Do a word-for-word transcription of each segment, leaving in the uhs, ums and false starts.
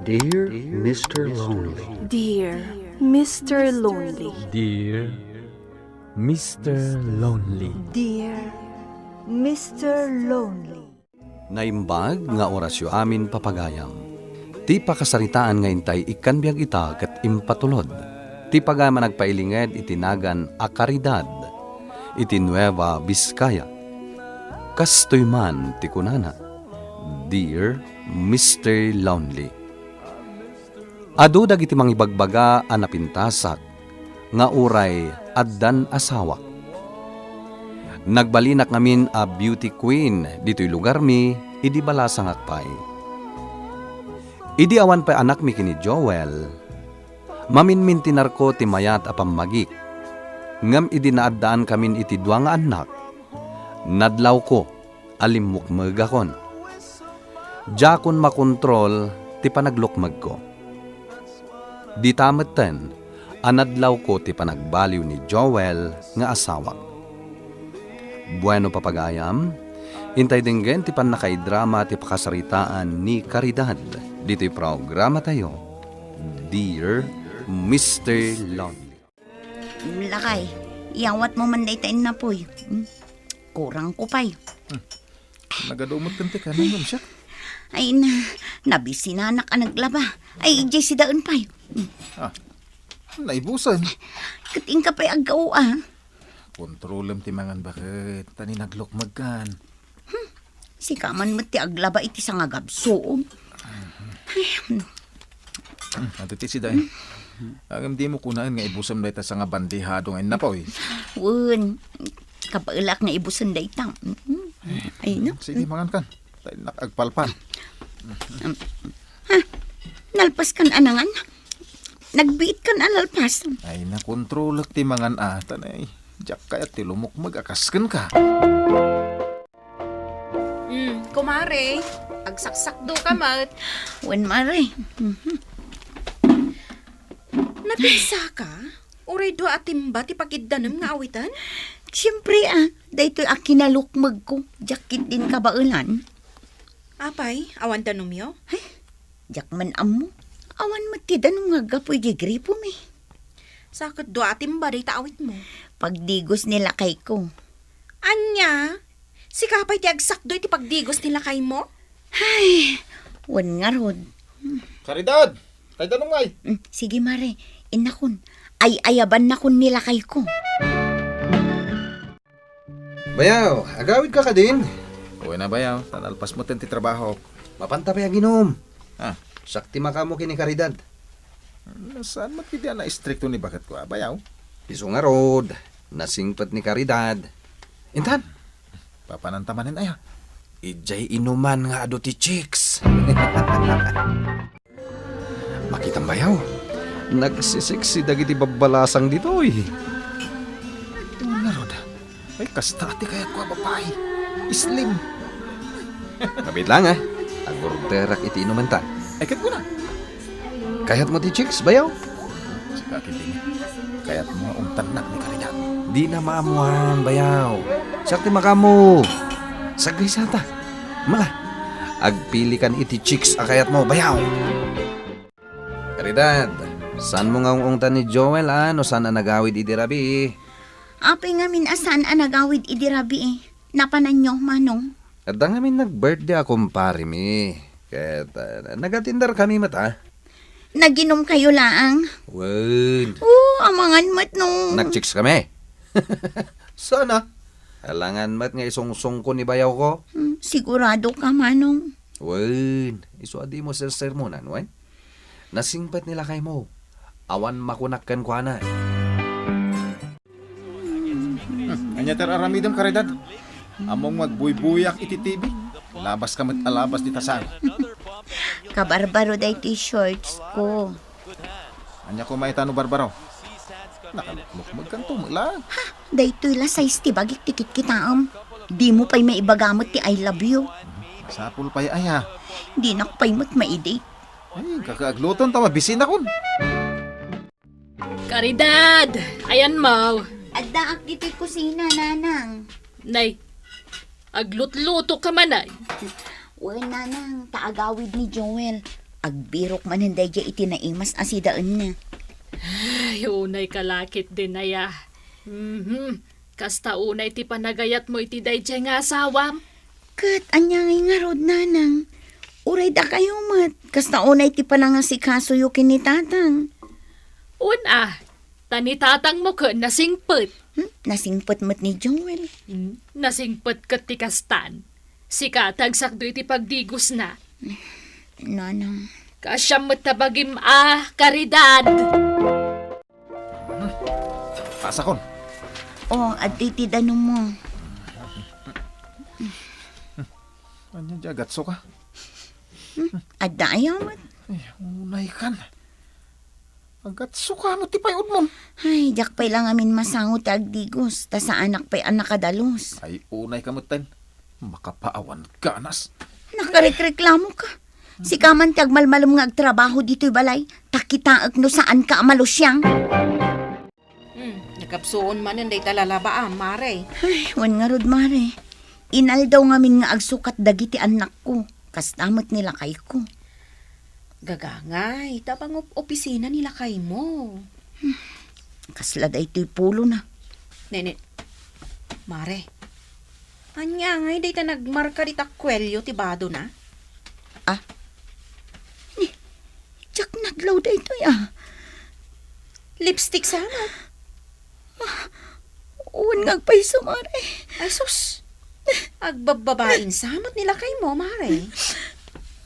Dear Mister Lonely. Dear Mister Lonely. Dear Mister Lonely. Dear Mister Lonely. Naimbag nga orasyo amin, papagayam. Ti pakasaritaan nga intay ikkan biag ita ket impatulod ti pagayam a nagpailinged iti nagan a Caridad iti Nueva Vizcaya. Kastoy man ti kunana, Dear Mister Lonely. Adu dagiti mangibagbaga a napintasak nga uray addan asawak. Nagbalinak ngamin a beauty queen ditoy lugarmi idi balasangak pay. Idi awan pay anakmi ken ni Joel, maminmintinarko ti mayat a pammagik. Ngem idi naaddaankamin iti dua nga annak, nadlawko a limmukmegakon. Diakon makontrol ti panaglukmegko. Dita metten a nadlawko ti panagbaliw ni Joel nga asawak. Bueno, papagayam, intay denggen ti pannakaidrama ti pakasaritaan ni Caridad ditoy programatayo, Dear Mister Lonely. Lakay, iyawatmo man dayta innapoy. Hmm? Kurangko pay. Hmm. Nagadu met ken ti kanam, ngem siak. Ay na, nabisinanak a naglaba. Ay, idiay sidaen pay. Hmm. Ah, naibusen. Ket inka pay aggaw, ah. Kontrolem ti mangan baket, ta ni naglukmegkan. Hmm, sika man met ti aglaba iti sangagabsuom. Ay, hmm. Hmm, adu ti sida, eh. Ngem dimo kunaen nga ibusem dayta sangabandihado nga innapoy. Wen, kabaelak nga ibusen dayta. Mm. Ay, no? Sige, mangan kan. Tayo nak agpalpal. Ha? Nalpas kan anangan? Nagbiit kan analpas? Ay, nakontrolak ti mangan ata na, eh. Diak kayat ti lumukmeg a kas kenka. Hmm, kumare, agsaksakdo ka met. Wen, mare. Mhm. Napinsaka? Uray dua a timba ti pakiddanem nga awiten? Siempre, ah, daytoy a kinalukmegko, diak ketdin kabaelan. Apay, awan danumyo? Ay, diak man ammo. Awan met ti danum nga aggapu idiay gripomi. Sa ket dua a timba dayta awitmo? Pagdigos ni lakayko. Ania? Sika pay ti agsakdo iti pagdigos ni lakaymo? Ay, wen ngarud. Caridad! Kay danum ngay? Mm, sige, mare. Innakon, ay-ayabannakon ni lakayko. Bayaw, agawidka kadin? Wen a, bayaw, ta nalpas metten ti trabahok. Mapanta pay aginom? Ah. Siak ti makaammo ken ni Caridad. Hmm, saan met ti diay a naistrikto ni baketko a, bayaw? Isu ngarud, nasingpet ni Caridad. Intan? Papananta manen aya? Idiay inuman nga adu ti chicks. Makitam, bayaw. Nagsisiksi dagiti babbalasang ditoy. Ngarud. Ay, kasta ti kayatko a babai. Slim. Mabiit laeng, ah. Agorderak iti inumanta. Ay, ket kuna. Kayatmo ti chicks, bayaw? Sika, ket dimo. Kayatmo nga ungtannak ni Caridad. Dina maammuan, bayaw. Siak ti makaammo. Saggaysata. Mala, agpilikan iti chicks a kayatmo, bayaw. Caridad, saanmo nga ung-ungtan ni Joel, a, no saan a nagawid idi rabii? Apay ngamin a saan a nagawid idi rabii? Napananyo, Manong? Adda ngamin nag-birthday a kumparemi. Ket, ah, nag-atenderkami met, ah. Naginumkayo laeng? Wen. Oo, amangan met no. Nag-chicks kami. Sana. Alangan met nga isungsongko ni bayawko. Hmm, sigurado ka, Manong? Wen, isu a dimo sersermonan, wen? Nasingpet ni lakaymo. Awan makunak kenkuana. Hmm, ania ti ar-aramidem, Caridad? Ammom nga agbuybuyak iti T V. Labaska met a labas dita sala. Kabarbaro daytoy shorts ko. Ania koma ita no barbaro? Nakalukmukmegkanto met laeng. Ha? Daytoy la size ti bagik ti kitkitaem. Dimo pay maibaga met ti I love you. Masapul pay aya. Dinak pay met maidate. Ay, kakaagluton ta mabisinakon. Caridad! Ayanmo? Addaak ditoy kusina, Nanang. Nay, aglutluto ka man, ay? Wen, Nanang, ta agawid ni Joel. Agbirok manen daydiay iti naimas a sidaenna. Ay, unay ka lakit din aya. Mhm. Kasta unay ti panagayatmo iti daydiay nga asawam. Ket ania ngay ngarud, nanang? Uray dakayo met, kasta unay ti panangasikasoyo ken ni tatang. Wen a, ta ni tatangmo ket nasingpet. Hmm? Nasingpet met ni Joel. Hmm? Nasingpet ket ti kastan. Sika ti agsakdo iti pagdigosna. Nanang. Kaasiam met ta bagim a, Caridad. Pasakon. Oh, adtoy ti danummo. Ania diay agatsoka? Hmm, adda aya met? Ay, unay kan. Agatsoka met ti pay-odmon. Ay, diak pay la ngamin masango ti agdigos, ta saanak pay a nakadalus. Ay, unay ka metten. Makapaawan ganas. Nakarikreklamoka. Sika man ti agmalmalem nga agtrabaho ditoy balay, ta kitaek no saanka a malusiang. Hmm, nakapsuon manen dayta lalabaam, mare. Ay, wen ngarud, mare. Inaldaw ngamin nga agsukat dagiti annakko, kasta met ni lakayko. Gagangay, ta pangop-opisina ni lakaymo. Hmm, kasla daytoy pulona. Nene, mare, ania ngay dayta nagmarka dita kuelyo ti badona? Ah? Ni, diak nadlaw daytoy, ah. Lipstick sa met. Ah, wen nga agpayso, mare. Ay, sus. Agbabbabain sa met ni lakaymo, mare.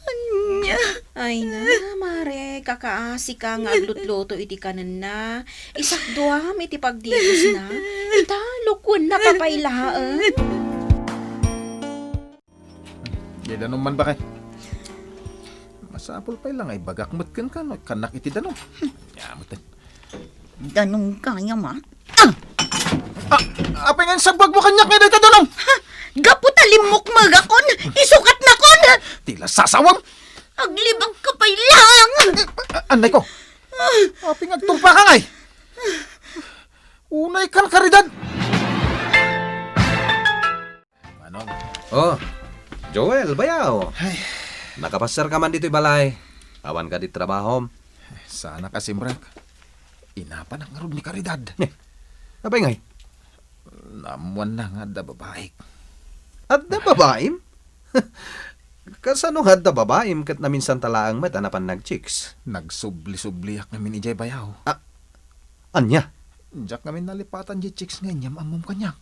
Ania? Ay na, mare, kakaasika nga aglutluto iti kanenna. Isakduam iti pagdigosna. Ita, lukuenna pay laeng. Diay danum man, bakay. Masapul pay la nga ibagak met kenka no ikkannak iti danum. Ania met. Danum gayam, a. Ah! Ah, apay nga insagbagmo kaniak nga dayta danum? Ha? Gapu ta limmukmegakon, isukatnakon. Ti lasasawam. Aglibakka pay laeng. Ah, anay ko. Apay nga agtumpaka ngay? Unay kan, Caridad. Manong. Oh, Joel, bayaw. Ay. Nakapasiarka man ditoy balay. Awan kadi trabahom. Saanak a simrek. Inapanak ngarud ni Caridad. Eh, apay ngay? Naammoanna nga adda babaik. Adda babaim? Kasano nga adda babaim ket naminsanta laeng met a napan nag-chicks? Nagsubli-subliak ngamin idiay bayaw. Ah, ania? Diak ngamin nalipatan diay chicks nga inyam-ammom kaniak.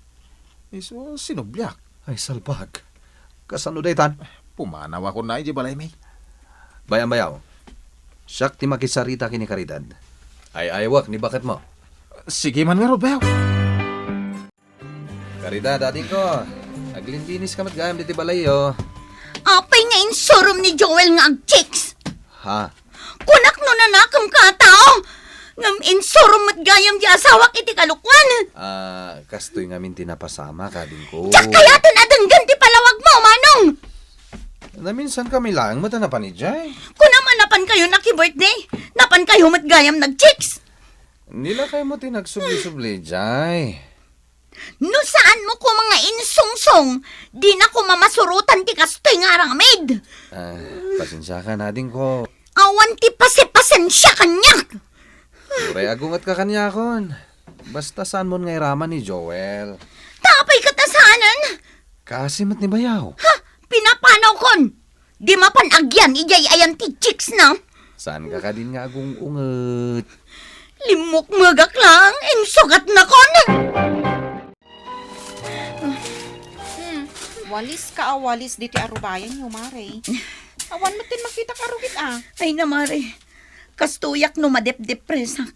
Isu, sinubliak. Ay, salbag. Kasano daytan? Pumanawakon idiay balaymi. Bayaw, bayaw. Siak ti makisarita ken ni Caridad. Ay-aywek ni baketmo. Sige man ngarud, bayaw. Caridad, adingko. Aglinliniska met gayam ditoy balayyo. Apay nga insurom ni Joel nga ag-chicks? Ha? Kunak no nanakemka a tao, ngem insurom met gayam ti asawak iti kalokuan. Ah, kastoy ngamin ti napasamak, adingko. Diak kayaten a denggen ti palawagmo, Manong! Naminsankami laeng met a napan idiay. Kunam a napankayo naki-birthday, napankayo met gayam nag-chicks. Ni lakaymo ti nagsubli-subli idiay. No saanmo koma nga insungsong, dina koma masurotan ti kastoy nga aramid. Ah, pasensiaka, adingko. Awan ti pasipasensia kaniak. Uray agungetka kaniakon. Basta saanmon nga iraman ni Joel. Ta apay ket a saanen? Kaasi met ni bayaw. Ha? Pinapanawkon. Di mapan agyan idiay ayan ti chicks na. Saanka kadin nga agung-unget? Limmukmegak laeng, insukatnakon. Hmm. Walis ka a walis ditoy arubayanyo, mare. Awan met ti makitak a rugit, a. Ay na, mare. Kastoyak no madepdepresak.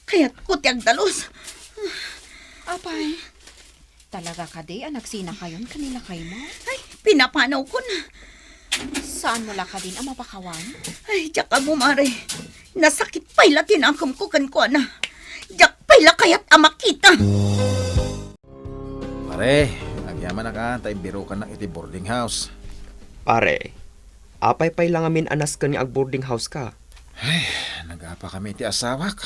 Kayatko ti agdalus. Apay, talaga kadi a nagsinakayon ken ni lakaymo? Ay, pinapanawkon. Saanmo la kadin a mapakawan? Ay, diak ammo, mare. Nasakit pay la ti nakemko kenkuana. Diak pay la kayat a makita. Pare, agyamanak a, ta imbirokannak iti boarding house. Pare, apay pay la ngamin a nasken nga ag-boarding house ka? Ay, nagapakami iti asawak.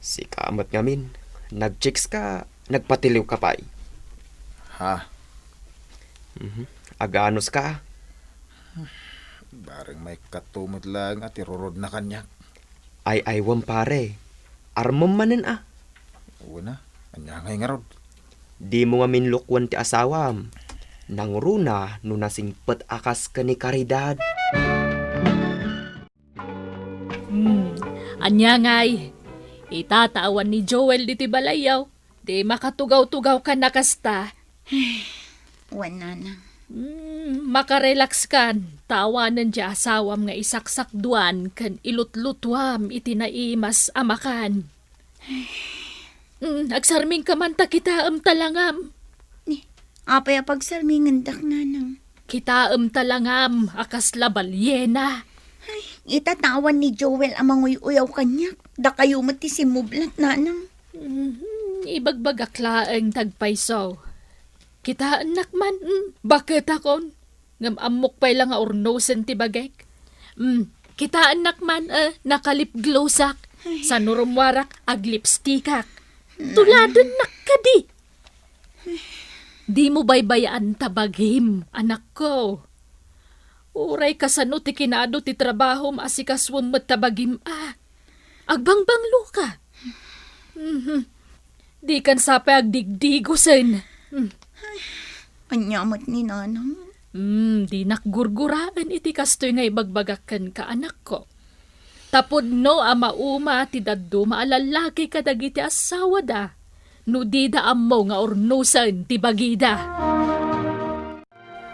Sika met ngamin, nag-chicks ka, nagpatiliw ka pay. Ha? Mhm. Aganos ka? Bareng maikkato met laeng a ti rurodna kaniak. Ay-aywem, pare. Armem manen a. Wen a, ania ngay ngarud? Dimo ngamin lukwen ti asawam. Nangruna no nasingpet a kas ken ni Caridad. Hmm, ania ngay? Ita ta awan ni Joel ditoy balayyo. Di makatugaw-tugaw kan a kasta. Wen, nanang. Hmm, makarelax kan. Ta awanen ti asawam nga isaksakduan ken ilutlutuam iti naimas a makan. Hmm, agsarmingka man ta kitaem ta langam. Ni, apay a pagsarmingendak, nanang? Kitaem ta langam a kasla balyena. Ay, ita ta awan ni Joel a manguy-uyaw kaniak. Dakayo met ti simmublat, nanang. Mhm, ibagbagak laeng ti agpayso. Kitaennak man, mm, baketakon. Ngem ammok pay la nga urnosen ti bagik. Mm, kitaennak man, eh, nakalipglossak. Ay. Sano rummuarak, aglipstickak. Tuladennak kadi. Dimo baybay-an ta bagim, anakko. Uray kasano ti kinaadu ti trabahom, asikasuem met ta bagim a. Agbangbanglok a. Mhm. Dikan sapay agdigdigosen. Hmm. Ania met ni nanang? Hmm, dinak gurguraen iti kastoy nga ibagbagak kenka, anakko. Ta pudno a mauma ti dadduma a lallaki kadagiti assawada no dida ammo nga urnosen ti bagida.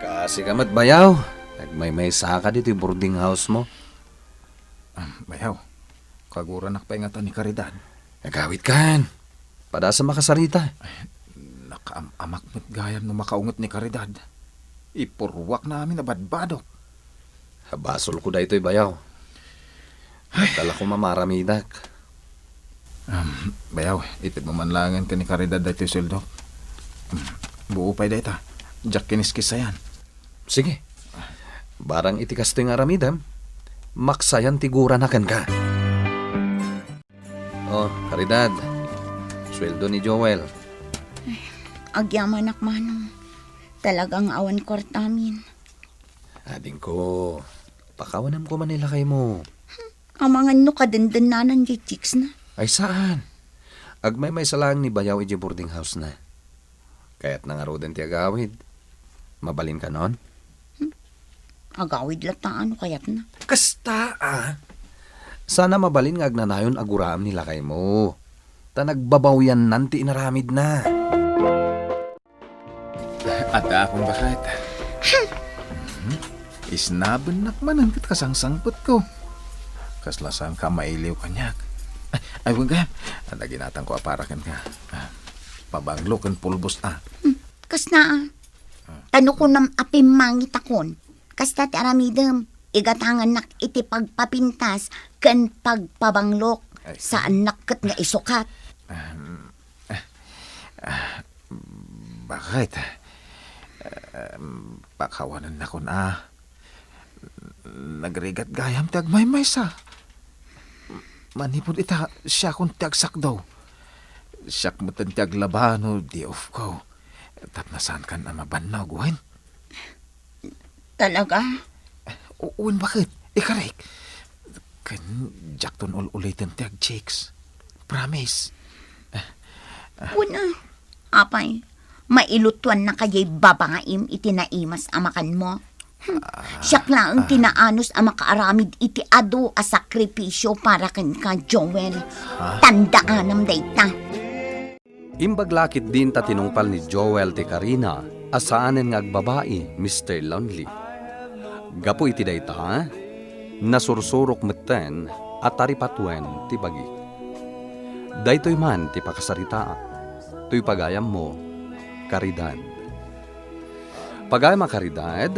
Kaasika met, bayaw. Nagmaymaysaka ditoy boarding house mo. Ah, bayaw, kaguranak pay ngata ni Caridad. Agawidkan. Padasem a kasarita. Nakaam-amak met gayam no makaunget ni Caridad. Ipurruakna amin a badbadok. Basolko daytoy, bayaw. Adda la koma maaramidak. Um, bayaw, itedmo man laengen ken ni Caridad daytoy sueldo. Um, buo pay dayta. Diak kiniskis sayan. Sige. Barang iti kastoy nga aramidem, maksayan ti gurana kenka. Oh, Caridad. Sueldo ni Joel. Agyamanak, manong. Talaga nga awan kuartamin. Adingko, pakawanem koma ni lakaymo. Amangan no kadendennanan diay chicks na. Ay, saan? Agmaymaysa laeng ni bayaw idiay boarding house na. Kayatna ngaruden ti agawid. Mabalinkanon? Hmm? Agawid latta, ano kayatna? Kasta, a. Sana mabalin nga agnanayon a guraem ni lakaymo. Ta nagbabawyannan ti inaramidna. Addaakon baket. Mhm. Isnabennak manen ket kasangsangpetko. Kasla saanka a mailiw kaniak. Ay, ay, wen gayam. Adda ginatangko a para kenka. Ah, pabanglo ken pulbos a. Hmm, kasna a. Ah. Ta no kunam a pimmangitakon, kasta ti aramidem, igatangannak iti pagpapintas ken pagpabanglok. Ay. Saannak ket nga isukat. Ahem. Ah, ah, bakit? Ah, pakawanennakon a. Nagrigat gayam ti agmaymaysa. Manipud ita, siakon ti agsakdo. Siak metten ti aglaba no day off ko. Tapno saankan a mabannog, wen? Talaga? O-, wen, bakit? Ikarik. Ken diakton ul-uliten ti agchicks. Promise. Wen a, apay, mailutuannaka diay babaim iti naimas a makanmo. Hmm. Ah, siak laeng ti ah. Naanus a makaaramid iti adu a sakripisio para kenka, Joel. Ha? Tandaanam dayta. Imbag la ketdin ta tinungpal ni Joel ti karina a saanen nga agbabai, Mister Lonely. Gapu iti dayta, nasursurok metten a taripatuen ti bagik. Daytoy man ti pakasaritaak. Toy pagayammo, Caridad. Pagayam a Caridad,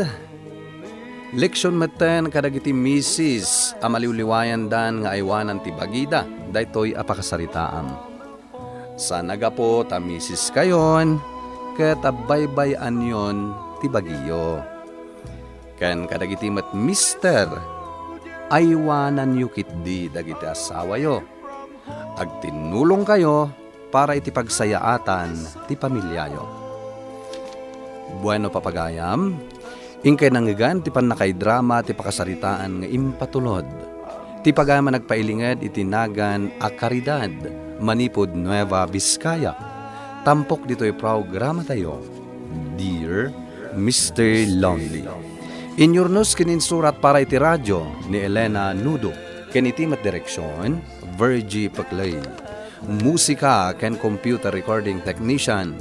leksion metten kadagiti misis a maliwliwayandan nga aywanan ti bagida daytoy a pakasaritaam. Saan a gapu ta misiskayon ket abaybay-anyon ti bagiyo. Ken kadagiti met mister, aywananyo ketdi dagiti assawayo. Agtinnulongkayo para iti pagsayaatan ti pamiliayo. Bueno, papagayam, Inkay nangngegan ti pannakaidrama ti pakasaritaan nga impatulod. Ti pagayam a nagpailinged iti nagan a Caridad manipud Nueva Vizcaya. Tampok ditoy programatayo, Dear Mister Lonely. Inyurnos ken insurat para iti radyo ni Elena Nudo ken iti met direksyon, Virgie Peclay. Musika ken computer recording technician,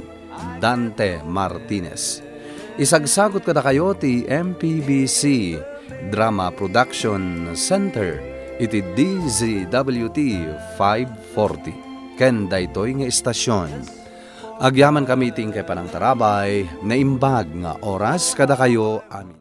Dante Martinez. Isagsagut kadakayo ti M P B C Drama Production Center iti D Z W T five forty. Ken daytoy nga istasyon, agyamankami iti inkay panangtarabay, naimbag nga oras kadakayo amin.